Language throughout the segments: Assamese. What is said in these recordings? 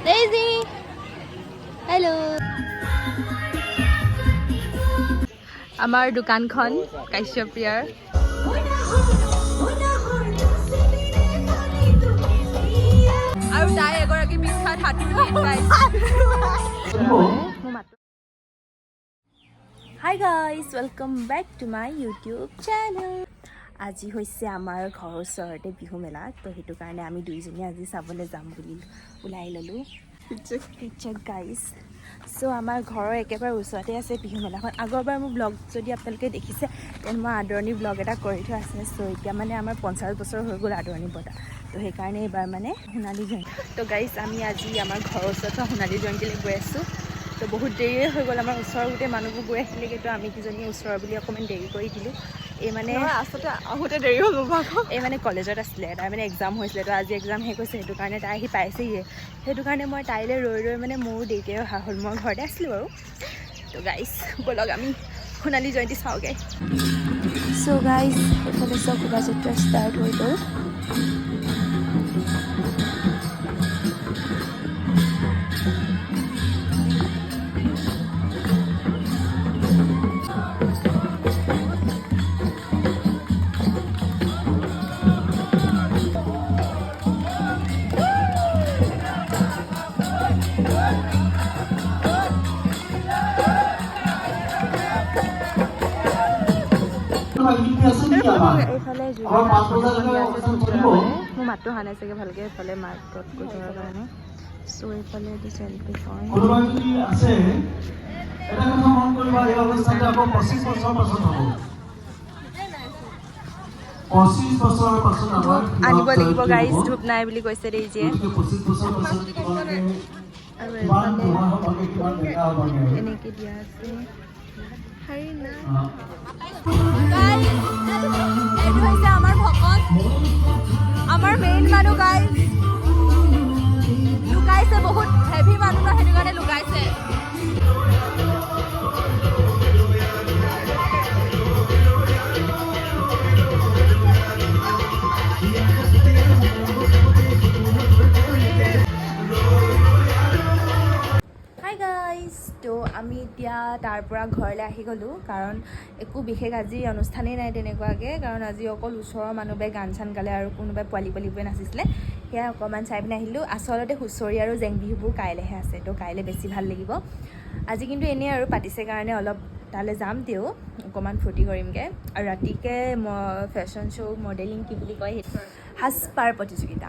Daisy, hello. আমাৰ দোকানখন কাশ্যপ্ৰিয়াৰ। আৰু তাই এগৰাকী বিখ্যাত সাঁতোৰবিদ। Hi guys, welcome back to my YouTube channel. আজি হৈছে আমাৰ ঘৰৰ ওচৰতে বিহু মেলা। তো সেইটো কাৰণে আমি দুইজনী আজি চাবলৈ যাম বুলি ওলাই ল'লোঁ। Picture guys. চ' আমাৰ ঘৰৰ একেবাৰে ওচৰতে আছে বিহু মেলাখন। আগৰবাৰ মোৰ ব্লগ যদি আপোনালোকে দেখিছে, তেন মই আদৰণি ব্লগ এটা কৰি থোৱা আছে। চ' এতিয়া মানে আমাৰ 50 বছৰ হৈ গ'ল আদৰণি পতা। তো সেইকাৰণে এইবাৰ মানে সোণালী জয়ন্তী। তো গাইজ, আমি আজি আমাৰ ঘৰৰ ওচৰত হোৱা সোণালী জয়ন্তীলৈ গৈ আছোঁ। তো বহুত দেৰিয়ে হৈ গ'ল। আমাৰ ওচৰৰ গোটেই মানুহবোৰ গৈ আহিলেগৈ। তো আমি কেইজনী ওচৰৰ বুলি অকণমান দেৰি কৰি দিলোঁ। এই মানে আচলতে আহোঁতে দেৰি হ'ল মোৰ ভাগৰ। এই মানে কলেজত আছিলে, তাই মানে এক্সাম হৈছিলে। তো আজি এক্সাম শেষ হৈছে, সেইটো কাৰণে তাই আহি পাইছেহিয়ে। সেইটো কাৰণে মই তাইলৈ ৰৈ ৰৈ মানে মোৰো দেৰিকৈ অহা হ'ল। মই ঘৰতে আছিলোঁ বাৰু। তো গাইজ, ব'লক, আমি সোণালী জয়ন্তী চাওঁগৈ। চ' গাইজ, এইফালে চব শোভাযাত্ৰা ষ্টাৰ্ট হৈ গ'ল। এইফালে মোৰ মাতটো অহা নাই চাগে ভালকৈ, এইফালে মাইকত কৈ থকাৰ কাৰণে। চ' এইফালে এইটো চেল্ফি পইণ্ট। কোনোবা যদি আছে, এটা কথা মন কৰিবা, এই অনুষ্ঠানটো আকৌ 25 বছৰৰ পাছত হ'ব। 25 বছৰৰ পাছত আমাৰ ধূপ আনিব লাগিব। জয়ন্তী গাইজ, হ'ব। ধূপ নাই বুলি কৈছে দেইজিয়ে। গতিকে 25 বছৰ পাছত তোমালোকে আৰু কিমান এইফালে বুঢ়া হ'বাগে, কিমান ডেকা হ'বাগে। এনেকৈ দিয়া আছে। এইটো হৈছে আমাৰ ভকত, আমাৰ মেইন মানুহ। গাইজ, লুকাইছে। বহুত হেভি মানুহ ন, সেইটো কাৰণে লুকাইছে। হাই গাইজ, তো আমি এতিয়া তাৰ পৰা ঘৰলৈ আহি গ'লোঁ, কাৰণ একো বিশেষ আজি অনুষ্ঠানেই নাই তেনেকুৱাকৈ। কাৰণ আজি অকল ওচৰৰ মানুহবোৰে গান চান গালে আৰু কোনোবাই পোৱালি পোৱালিবোৰে নাচিছিলে, সেয়া অকণমান চাই পিনে আহিলোঁ। আচলতে হুঁচৰি আৰু জেং বিহুবোৰ কাইলৈহে আছে। তো কাইলৈ বেছি ভাল লাগিব। আজি কিন্তু এনেই আৰু পাতিছে কাৰণে অলপ তালৈ যাম, তেওঁ অকণমান ফূৰ্তি কৰিমগৈ। আৰু ৰাতিকৈ ফেশ্বন শ্ব', মডেলিং কি বুলি কয়, সেইটো সাজপাৰ প্ৰতিযোগিতা,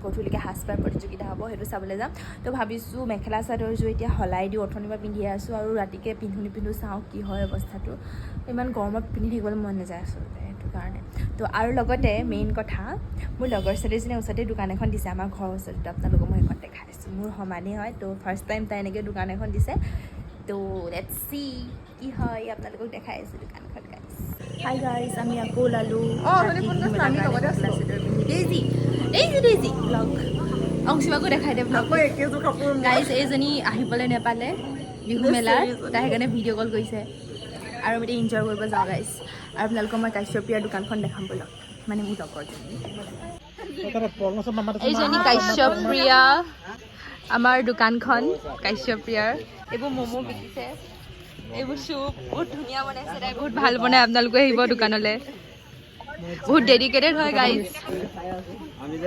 গধূলিকৈ সাজপাৰ প্ৰতিযোগিতা হ'ব, সেইটো চাবলৈ যাম। তো ভাবিছোঁ মেখেলা চাদৰযোৰ এতিয়া সলাই দিওঁ। অথনিৰ পৰা পিন্ধি আছোঁ আৰু ৰাতিকৈ পিন্ধো নিপিন্ধো, চাওঁ কি হয় অৱস্থাটো। ইমান গৰমত পিন্ধি থাকিবলৈ মন নাযায় আচলতে, সেইটো কাৰণে। তো আৰু লগতে মেইন কথা, মোৰ লগৰ ছোৱালীজনীয়ে ওচৰতে দোকান এখন দিছে, আমাৰ ঘৰৰ ওচৰতে। তো আপোনালোকক মই সেইখন দেখাই আছোঁ। মোৰ সমানেই হয়। তো ফাৰ্ষ্ট টাইম তাই এনেকৈ দোকান এখন দিছে। তো let's C কি হয়, আপোনালোকক দেখাই আছোঁ দোকানখন। গাইজ, হাই গাইজ, আমি আকৌ ওলালোঁ। অথনি ফোন কৰিছিলো, আমি লগতে আছিলো। ডেইজি, ডেইজি, ডেইজি, ব্লগ অংশিমাকো দেখাই দে ব্লগ। আকৌ একেযোৰ কাপোৰ। গাইজ, এইজনী আহিবলৈ নাপালে বিহু মেলাৰ, তাই সেইকাৰণে ভিডিঅ' কল কৰিছে। আৰু আমি এতিয়া এনজয় কৰিব যাওঁ গাইজ। আৰু আপোনালোকক মই কাশ্যপ্ৰিয়াৰ দোকানখন দেখাম ব'লক, মানে মোৰ লগৰজনী। এইজনী কাশ্যপ্ৰিয়া, আমাৰ দোকানখন কাশ্যপ্ৰিয়াৰ। এইবোৰ ম'ম' বিকিছে, এইবোৰ চুপ বহুত ধুনীয়া বনাইছে। তাই বহুত ভাল বনাই, আপোনালোকে আহিব দোকানলৈ। বহুত ডেডিকেটেড হয় গাইজ।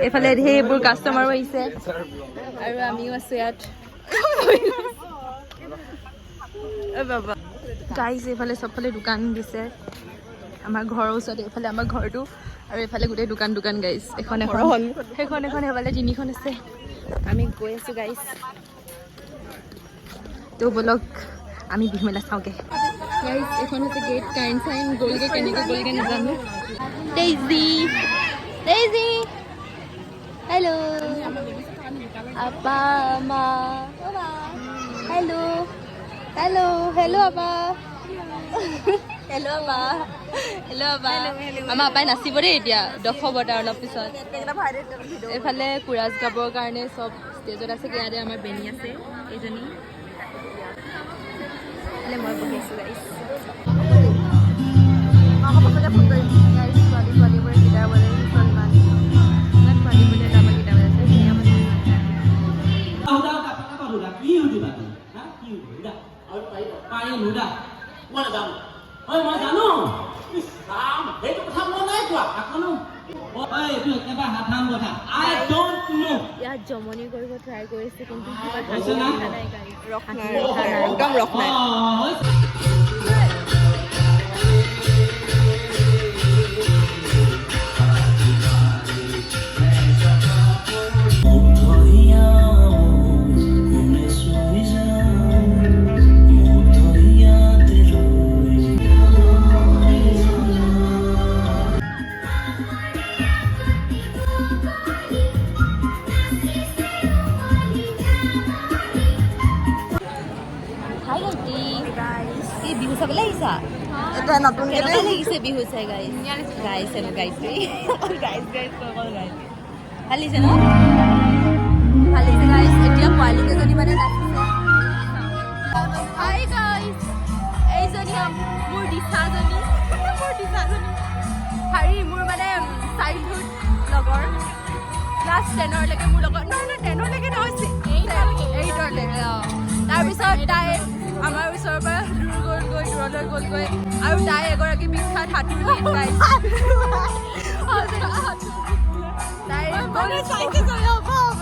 এইফালে ধেৰ এইবোৰ কাষ্টমাৰো আহিছে আৰু আমিও আছোঁ ইয়াত। অ বাবা, গাইজ, এইফালে চবফালে দোকান দিছে আমাৰ ঘৰৰ ওচৰত। এইফালে আমাৰ ঘৰটো আৰু এইফালে গোটেই দোকান দোকান। গাইজ, এখন এখন, সেইখন এখন, সেইফালে তিনিখন আছে। আমি গৈ আছোঁ গাইজ। তো ব'লক, আমি বিহু মেলা চাওঁগে। গাইজ, এইখন হৈছে গেট। কাৰেণ্ট চাৰেণ্ট গ'লগৈ, কেনেকৈ গ'লগৈ নাজানো। Daisy, daisy, hello'. আপা, মা, হেল্ল', হেল্ল', হেল্ল' আপা, হেল্ল' আপা, হেল্ল' আপা। আমাৰ আপাই নাচিব দেই এতিয়া দশৱতাৰ অলপ পিছত। এইফালে কোৰাছ গাবৰ কাৰণে চব ষ্টেজত আছে। ইয়াতে আমাৰ বেনী আছে এইজনী। এইফালে মই বহি আছোঁ গাইজ। গাইজ, ছোৱালী ছোৱালীবোৰে গীটাৰ বজাই, মুছলমান ইমান ছোৱালীবোৰে তাৰপৰা গীটাৰ বজাইছে, ধুনীয়া বজাইছে। কি সুধিবা তুমি? হা, কি সুধিবা? সুধা। আৰু পাৰিব? পাৰিম, সুধা। মই নাজানো। ঐ, মই জানো। ইছ ৰাম, সেইটো কথা মই নাই কোৱা। আকনো ঐ, এইটো একেবাৰে সাধাৰণ কথা। I don't know. ইয়াত জমনি কৰিব ট্ৰাই কৰিছে, কিন্তু কিবা হৈছে না? নাই গাইজ। ৰস নাই, ৰস নাই, একদম ৰস নাই। অ, হৈছে। হাই গাইটি, এই বিহু চাবলৈ আহিছা? এতিয়া নতুনকে কেনেকুৱা লাগিছে বিহু চাই? Guys, guys and Gayatri, guys, guys, অকল গাইজ। ভাল লাগিছে ন? ভাল লাগিছে গাইজ। এতিয়া পোৱালি কেইজনী মানে নাচিছে। হাই গাইজ, এইজনী মোৰ দিশাজনী, মোৰ দিশাজনী হেৰি মোৰ মানে চাইল্ডহুড লগৰ, ক্লাছ 10ৰলৈকে মোৰ লগত, নহয় নহয়, 10ৰলৈকে নহয়, 8ৰলৈকে। অঁ, তাৰপিছত তাই আমাৰ ওচৰৰ পৰা দূৰ গ'লগৈ, দূৰলৈ গ'লগৈ আৰু তাই এগৰাকী বিখ্যাত সাঁতোৰবিদ গাইজ। তাই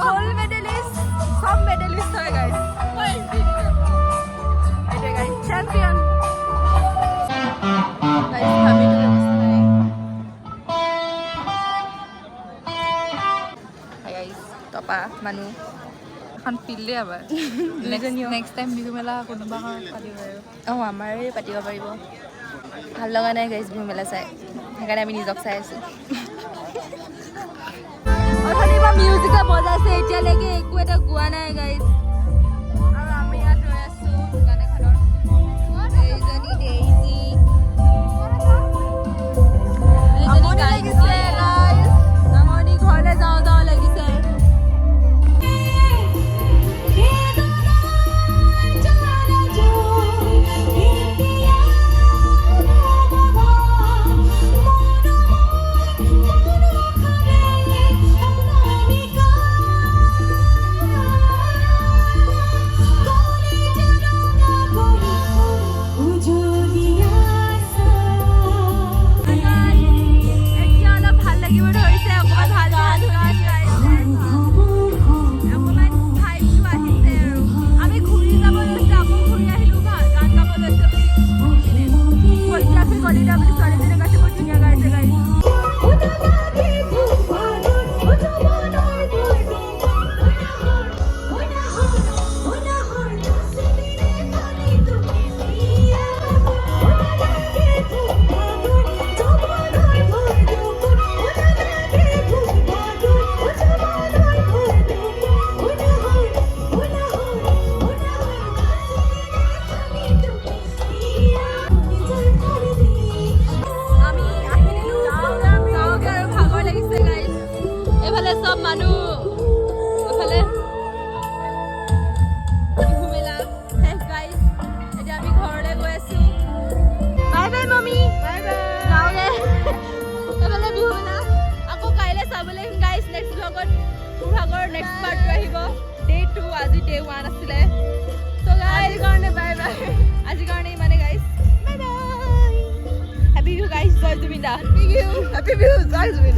গ'ল্ড মেডেলিষ্ট, চব মেডেলিষ্ট হয় গাইজ। এইটোৱে গাইজ, চেম্পিয়ন গাইজ। ভাবিটো ব্যৱস্থা নাই। টপা মানুহ এখন পিলে আবাৰ। দুইজনীও। নেক্সট টাইম বিহু মেলা কোনোবা এখন পাতিব পাৰিব। অঁ, আমাৰে পাতিব পাৰিব। ভাল লগা নাই গাইজ বিহু মেলা চাই, সেইকাৰণে আমি নিজক চাই আছোঁ। অথনিৰ পৰা মিউজিকে বজাইছে, এতিয়ালৈকে একো এটা গোৱা নাই গাইজ। আৰু আমি ইয়াত ৰৈ আছোঁ দোকান এখনত। এইজনী ডেইজি, এইজনী লাগিছে গাইজ। আমনি, ঘৰলৈ যাওঁ যাওঁ লাগিছে। এতিয়া অলপ ভাল লাগিব ধৰিছে, অকণমান ভাল ভাল গান গাইছে, অকণমান ভাইবটো আহিছে। আৰু আমি ঘূৰি যাব লৈছোঁ, আকৌ ঘূৰি আহিলোঁ ভাল গান গাব লৈছোঁ বুলি। কলিতাফি কলিতা বুলি ছোৱালীজনী গাইছে, বহুত ধুনীয়া গাইছে গাইছে। আমি আহি দিলোঁ, যাওঁগে আৰু, ভাগৰ লাগিছে গাইজ। এইফালে চব মানুহ, এইফালে বিহু মেলা শেষ গাইজ। এতিয়া আমি ঘৰলৈ গৈ আছোঁ। Bye bye mummy, bye bye. যাওঁগে। এইফালে বিহু মেলা আকৌ কাইলৈ চাবলৈ আহিম গাইজ। নেক্সট ব্লগত মোৰ ভাগৰ নেক্সট পাৰ্টটো আহিব, ডে 2। আজি ডে 1 আছিলে। ত' গাইজ, কাৰণে বাই বাই। আজিৰ কাৰণে ইমানে guys, bye bye. Happy Bihu guys. জয় জুবিন দা। হেপী বিহু, জয় জুবিন দা।